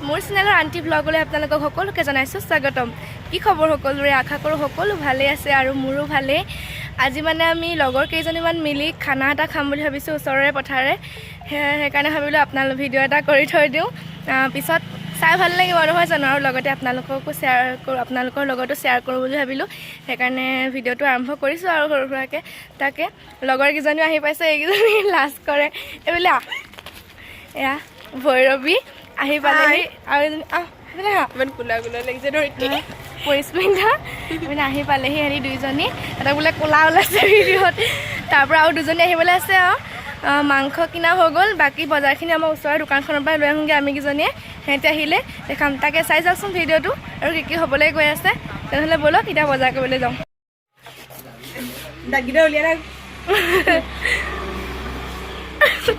মোৰ চেনেলৰ আণ্টি ব্লগলৈ আপোনালোকক সকলোকে জনাইছোঁ স্বাগতম। কি খবৰ সকলোৰে? আশা কৰোঁ সকলো ভালেই আছে আৰু মোৰো ভালেই। আজি মানে আমি লগৰ কেইজনীমান মিলি খানা এটা খাম বুলি ভাবিছোঁ ওচৰৰে পথাৰে। সেইকাৰণে ভাবিলোঁ আপোনালোক ভিডিঅ' এটা কৰি থৈ দিওঁ, পিছত চাই ভাল লাগিব নহয় জানো? আৰু লগতে আপোনালোককো শ্বেয়াৰ কৰোঁ, আপোনালোকৰ লগতো শ্বেয়াৰ কৰোঁ বুলি ভাবিলোঁ। সেইকাৰণে ভিডিঅ'টো আৰম্ভ কৰিছোঁ আৰু সৰু সুৰাকৈ। তাকে লগৰ কেইজনীও আহি পাইছে, এইকেইজনী লাজ কৰে এইবিলাক। এয়া ভৈৰৱী আহি পালেহি আৰু এজনী, আহ এইফালে আহা। ইমান কোলা কোলা লাগিছে ধৰিত্ৰী। পৰিস্মিতা মানে আহি পালেহি। সিহঁতি দুইজনী এটা বোলে ক'লা ওলাইছে ভিডিঅ'ত। তাৰপৰা আৰু দুজনী আহিবলৈ আছে। আৰু মাংস কিনা হৈ গ'ল, বাকী বজাৰখিনি আমাৰ ওচৰৰ দোকানখনৰ পৰা লৈ আহোঁগৈ আমিকেইজনীয়ে। সিহঁতি আহিলে দেখাম। তাকে চাই যাওকচোন ভিডিঅ'টো আৰু কি কি হ'বলৈ গৈ আছে। তেনেহ'লে ব'লক, এতিয়া বজাৰ কৰিবলৈ যাওঁ। দাঁতকেইটা উলিয়াই থাক।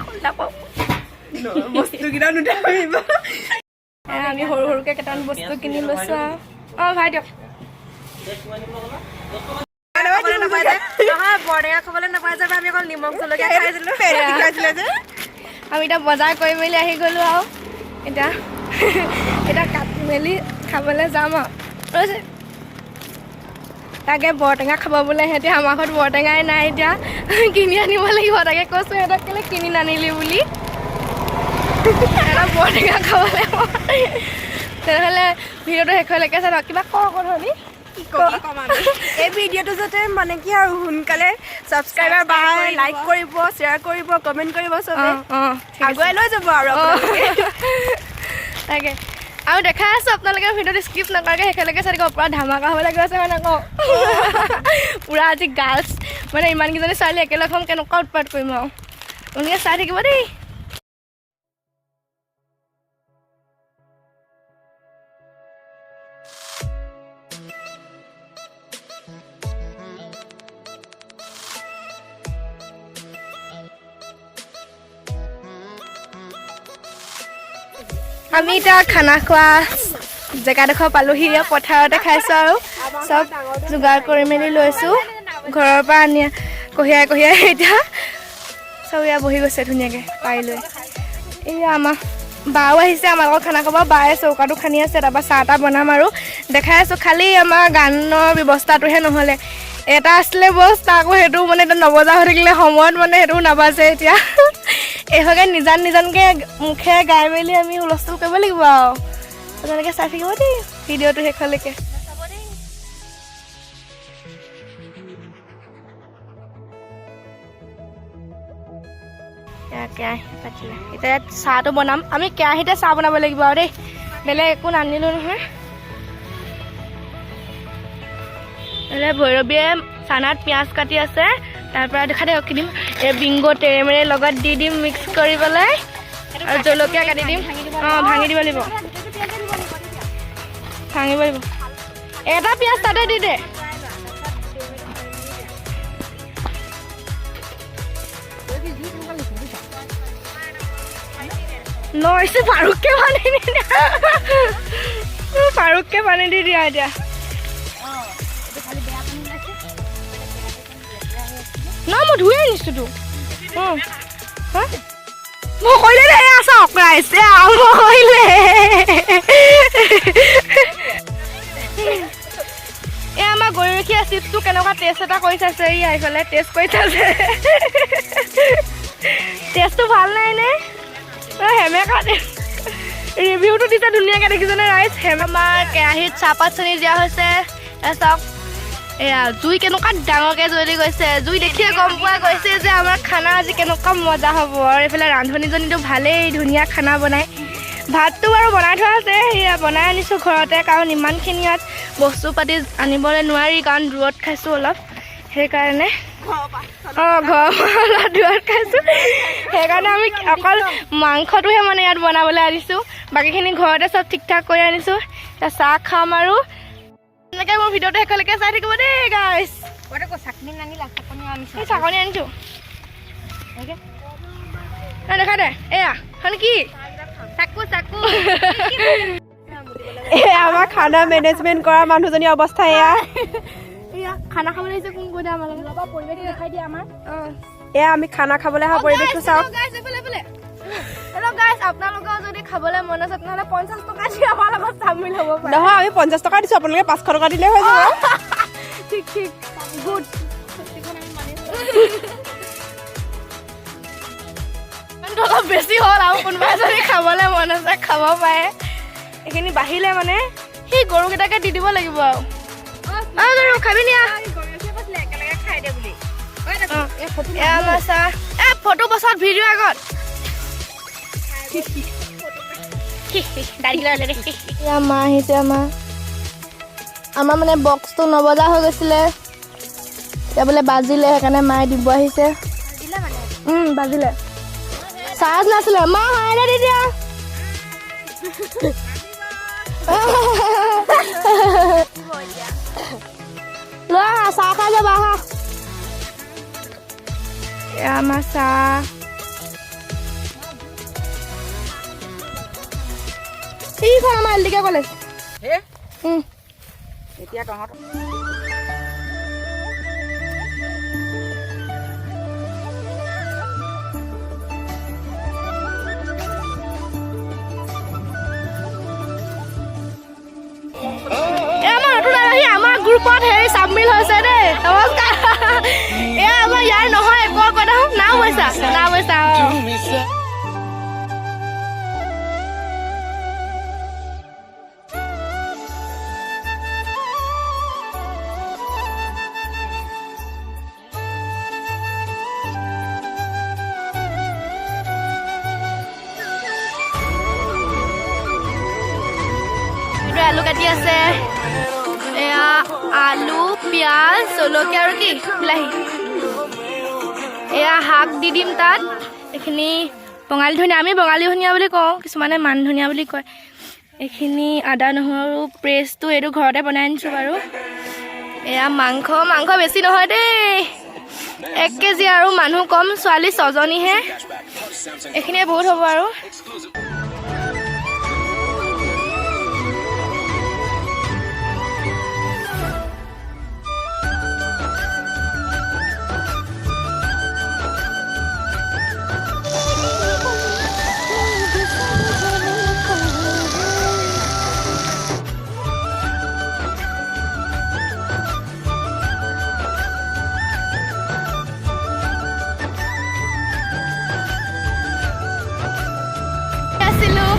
ক'লা পাওঁ। বস্তুকেইটা নুঠাবিব। এয়া আমি সৰু সৰুকৈ কেইটামান বস্তু কিনি লৈছোঁ আৰু। অঁ ভাই, দিয়ক। নহয়, বৰটেঙা খাবলৈ নাপায় যে, আমি অকল নিমখ জলকীয়া খাইছিলো। খাইছিলে যে। আমি এতিয়া বজাৰ কৰি মেলি আহি গ'লোঁ আৰু এতিয়া এতিয়া কাটি মেলি খাবলৈ যাম আৰু ৰৈছে। তাকে বৰটেঙা খাব বোলে সিহঁতি। আমাৰ ঘৰত বৰটেঙাই নাই, এতিয়া কিনি আনিব লাগিব। তাকে কৈছোঁ সিহঁতক, কেলৈ কিনি নানিলি বুলি। সিহঁতক বৰটেঙা খাবলৈ মন। তেনেহ'লে ভিডিঅ'টো শেষলৈকে চাই থাকক। কিবা ক আকৌ ধনী। এই ভিডিঅ'টো যাতে মানে কি আৰু সোনকালে ছাবস্ক্ৰাইবাৰ বাঢ়াই, লাইক কৰিব, শ্বেয়াৰ কৰিব, কমেণ্ট কৰিব চবে। অঁ অঁ ঠিক আছে। আগুৱাই লৈ যাব আৰু আপোনালোকে। তাকে আৰু দেখাই আছোঁ, আপোনালোকে ভিডিঅ'টো স্কিপ নকৰাকৈ শেষলৈকে চাই থাকিব। পূৰা ধামাকা হ'বলৈ গৈ আছে। মানে আকৌ পূৰা আজি গাৰ্লছ মানে ইমানকেইজনী ছোৱালী একেলগ হ'ম, কেনেকুৱা উৎপাত কৰিম আৰু। আপোনালোকে চাই থাকিব দেই। আমি এতিয়া খানা খোৱা জেগাডোখৰ পালোহি। ইয়াত পথাৰতে খাইছোঁ আৰু চব যোগাৰ কৰি মেলি লৈছোঁ ঘৰৰ পৰা আনি কঢ়িয়াই কঢ়িয়াই। এতিয়া চব এয়া বহি গৈছে ধুনীয়াকৈ পাৰি লৈ। এয়া আমাৰ বাও আহিছে আমাৰ লগত খানা খাব। বায়ে চৌকাটো খান্দি আছে, তাৰপৰা চাহ তাহ বনাম আৰু দেখাই আছোঁ। খালি আমাৰ গানৰ ব্যৱস্থাটোহে নহ'লে। এটা আছিলে বছ, আকৌ সেইটো মানে এতিয়া নবজা হৈ থাকিলে সময়ত, মানে সেইটোও নাবাজে। এতিয়া এইভাগে নিজান নিজানকৈ মুখেৰে গাই মেলি আমি হুলস্থুল কৰিব লাগিব আৰু। আপোনালোকে চাই থাকিব দেই ভিডিঅ'টো শেষলৈকে। এয়া কেৰাহী পাতিলে, এতিয়া ইয়াত চাহটো বনাম আমি। কেৰাহীতে চাহ বনাব লাগিব আৰু দেই, বেলেগ একো নানিলোঁ নহয়। নহ'লে ভৈৰৱীয়ে চানাত পিঁয়াজ কাটি আছে। তাৰপৰা দেখা দিয়ক কি দিম। এই বিংগ তেৰেমেৰে লগত দি দিম মিক্স কৰি পেলাই আৰু জলকীয়া কাটি দিম। অঁ, ভাঙি দিব লাগিব, ভাঙিব লাগিব। এটা পিঁয়াজ তাতে দি দে। নইছে, ফাৰুককে পানী দি দিয়া, ফাৰুককে পানী দি দিয়া এতিয়া। না, মই ধুই আনিছো তো। অঁ হা, মই কৰিলে দে। এয়া চাওক ৰাইজ, এয়া আৰম্ভ কৰিলে। এই আমাৰ গৰখীয়া চিপছটো কেনেকুৱা টেষ্ট এটা কৰি চাইছে। এইয়া এইফালে টেষ্ট কৰি চাইছে। টেষ্টটো ভাল নাই নে? হেমেকা ৰিভিউটো দিছে ধুনীয়াকৈ, দেখিছেনে ৰাইজ? আমাৰ কেৰাহীত চাহপাত চেনি দিয়া হৈছে। এয়া চাওক, এয়া জুই কেনেকুৱা ডাঙৰকৈ জ্বলি গৈছে। জুই দেখিয়ে গম পোৱা গৈছে যে আমাৰ খানা আজি কেনেকুৱা মজা হ'ব। আৰু এইফালে ৰান্ধনীজনীতো ভালেই, ধুনীয়া খানা বনায়। ভাতটো বাৰু বনাই থোৱা আছে, সেয়া বনাই আনিছোঁ ঘৰতে, কাৰণ ইমানখিনি ইয়াত বস্তু পাতি আনিবলৈ নোৱাৰি, কাৰণ দূৰত খাইছোঁ অলপ সেইকাৰণে। অঁ, ঘৰৰ পৰা অলপ দূৰত খাইছোঁ, সেইকাৰণে আমি অকল মাংসটোহে মানে ইয়াত বনাবলৈ আনিছোঁ, বাকীখিনি ঘৰতে চব ঠিক ঠাক কৰি আনিছোঁ। এতিয়া চাহ খাম আৰু এনেকৈ মোৰ ভিডিঅ'টো শেষলৈকে চাই থাকিব দেই গাইছ। এই চাকনি আনিছোঁ। এই দেখা দে, এয়া এখন কি? চাকু চাকু। এই আমাৰ খানা মেনেজমেণ্ট কৰা মানুহজনীৰ অৱস্থা এয়া। এয়া খানা খাবলৈ আহিছে। কোন কোন আমাৰ লগত পৰিৱেশ দেখাই দিয়া আমাৰ। অঁ। এয়া আমি খানা খাবলৈ অহা পৰিৱেশটো চাওক। গাইছ, এইফালে এইফালে। হেল্ল' গাইজ, আপোনালোকেও যদি খাবলৈ মন আছে তেনেহ'লে 50 টকা দি আমাৰ লগত চামিল হ'ব পাৰে। নহয়, আমি 50 টকা দিছোঁ, আপোনালোকে 500 টকা দিলে হৈ যাব। ঠিক ঠিক, গুড। অলপ বেছি হ'ল আৰু কোনোবাই যদি খাবলৈ মন আছে খাব পাৰে। এইখিনি বাঢ়িলে মানে সেই গৰুকেইটাকে দি দিব লাগিব। আৰু অ গৰু খাবি নি? আহ। একেলগে খাই দে বুলি। অ, এয়া আমাৰ চাহ। এ ফটো পাছত, ভিডিঅ' আগত। এয়া মা আহিছে। আমাৰ মানে বক্সটো নবজা হৈ গৈছিলে, এতিয়া বোলে বাজিলে, সেইকাৰণে মায়ে দিব আহিছে। বাজিলে, চাৰ্জ নাছিলে। মা, হাই দে দিয়া। লোৱা, আহা, চাহ খাই যাবা, আহা। এয়া আমাৰ চাহ। এইখন আমাৰ এল ডি কে কলেজ। এতিয়া তহঁত এই আমাৰ নতুন আলহী আমাৰ গ্ৰুপত হেৰি চামিল হৈছে দেই। নমস্কাৰ। এয়া আমাৰ ইয়াৰ নহয়, কৰ কথা নাও বৈছা, নাও বৈছা। অঁ। এইটো আলু কাটি আছে। এয়া আলু, পিঁয়াজ, জলকীয়া আৰু কি বিলাহী। এয়া শাক দি দিম তাত। এইখিনি বঙালী ধনিয়া, আমি বঙালী ধনিয়া বুলি কওঁ, কিছুমানে মান ধনিয়া বুলি কয়। এইখিনি আদা নহৰু পেষ্টটো, এইটো ঘৰতে বনাই আনিছোঁ বাৰু। এয়া মাংস। মাংস বেছি নহয় দেই, 1 কেজি আৰু মানুহ কম, ছোৱালী ছজনীহে। এইখিনিয়ে বহুত হ'ব আৰু। আছিলোঁ,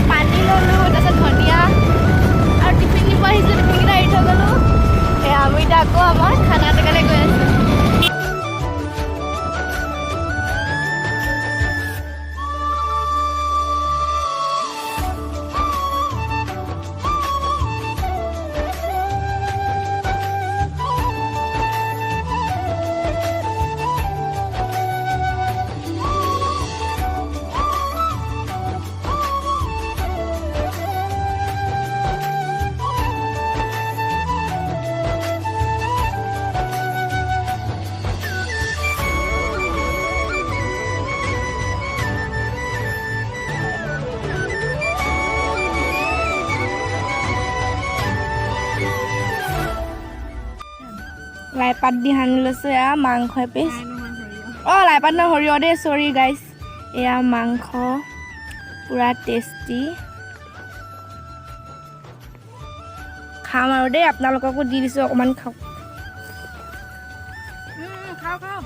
পানী ল'লোঁ, তাৰপিছত ধনিয়া আৰু টিফিন নিব আহিছিলোঁ, টিফিনকেইটা এৰি থৈ গ'লোঁ। সেয়া আমি এতিয়া আকৌ আমাৰ খানা জেগালৈ গৈ আছোঁ। লাই পাত দি সানি লৈছোঁ। এয়া মাংস এপিচ। অঁ, লাই পাত নহয়, সৰিয়হ দেই, চৰি গাইছ। এয়া মাংস পূৰা টেষ্টি। খাম আৰু দেই, আপোনালোককো দি দিছোঁ, অকণমান খাওক। খাওঁ খাওঁ।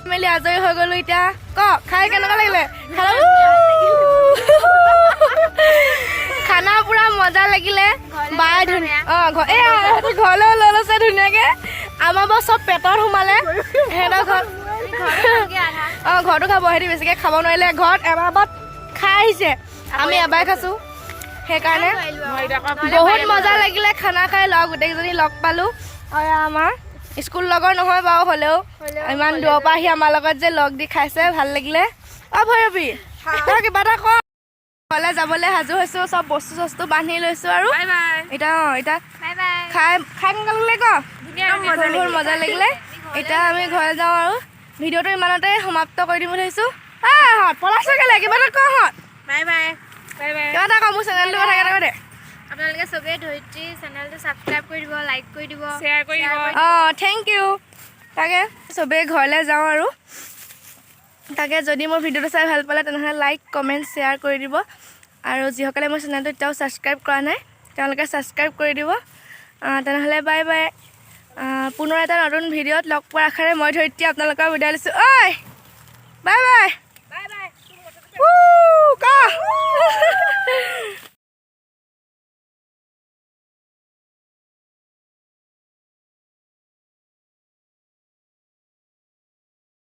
মেলি আজৰি হৈ গ'লো এতিয়া। ক, খাই কেনেকুৱা লাগিলে? খানা খানা পুৰা মজা লাগিলে। বাই ধুনীয়া। অঁ, ঘৰ এই ঘৰলৈ লৈ লৈছে ধুনীয়াকে। আমাৰ বাৰু চব পেটত সোমালে, সিহঁতৰ ঘৰত অঁ ঘৰতো খাব। সিহঁতি বেছিকে খাব নোৱাৰিলে, ঘৰত এবাৰ খাই আহিছে, আমি এবাৰ খাইছোঁ। সেইকাৰণে বহুত মজা লাগিলে খানা খাই। লগ গোটেইকেইজনী লগ পালোঁ আৰু এয়া আমাৰ স্কুল লগৰ নহয় বাৰু, হ'লেও ইমান দূৰৰ পৰা আহি আমাৰ লগত যে লগ দি খাইছে, ভাল লাগিলে। অ ভৈৰৱী, তই কিবা এটা ক। ঘৰলৈ যাবলৈ সাজু হৈছোঁ, চব বস্তু চস্তু বান্ধি লৈছোঁ আৰু বাই বাই। এতিয়া অঁ এতিয়া বাই বাই। খাই খাই কেনেকুৱা লাগিলে ক? বহুত মজা লাগিলে। এতিয়া আমি ঘৰলৈ যাওঁ আৰু ভিডিঅ'টো ইমানতে সমাপ্ত কৰি দিম বুলি ভাবিছোঁ। আহ পলাইছ কেলে? কিবা এটা ক হঁত। Bye bye, bye bye. কিবা এটা ক, মোৰ চেনেলটোৰ কথা কেইটা কৈ দে। আপোনালোকে চবেই ধৰিত্ৰী চেনেলটো ছাবস্ক্ৰাইব কৰি দিব, লাইক কৰি দিব, শ্বেয়াৰ কৰি দিব। অঁ, thank U. তাকে চবেই ঘৰলৈ যাওঁ আৰু। তাকে যদি মোৰ ভিডিঅ'টো চাই ভাল পালে, তেনেহ'লে লাইক, কমেণ্ট, শ্বেয়াৰ কৰি দিব আৰু যিসকলে মোৰ চেনেলটো এতিয়াও ছাবস্ক্ৰাইব কৰা নাই, তেওঁলোকে ছাবস্ক্ৰাইব কৰি দিব। তেনেহ'লে বাই বাই। পুনৰ এটা নতুন ভিডিঅ'ত লগ পোৱাৰ আশাৰে মই ধৰিত্ৰী আপোনালোকৰ বিদায় লৈছোঁ। ঐ, বাই বাই। Bye bye. ক।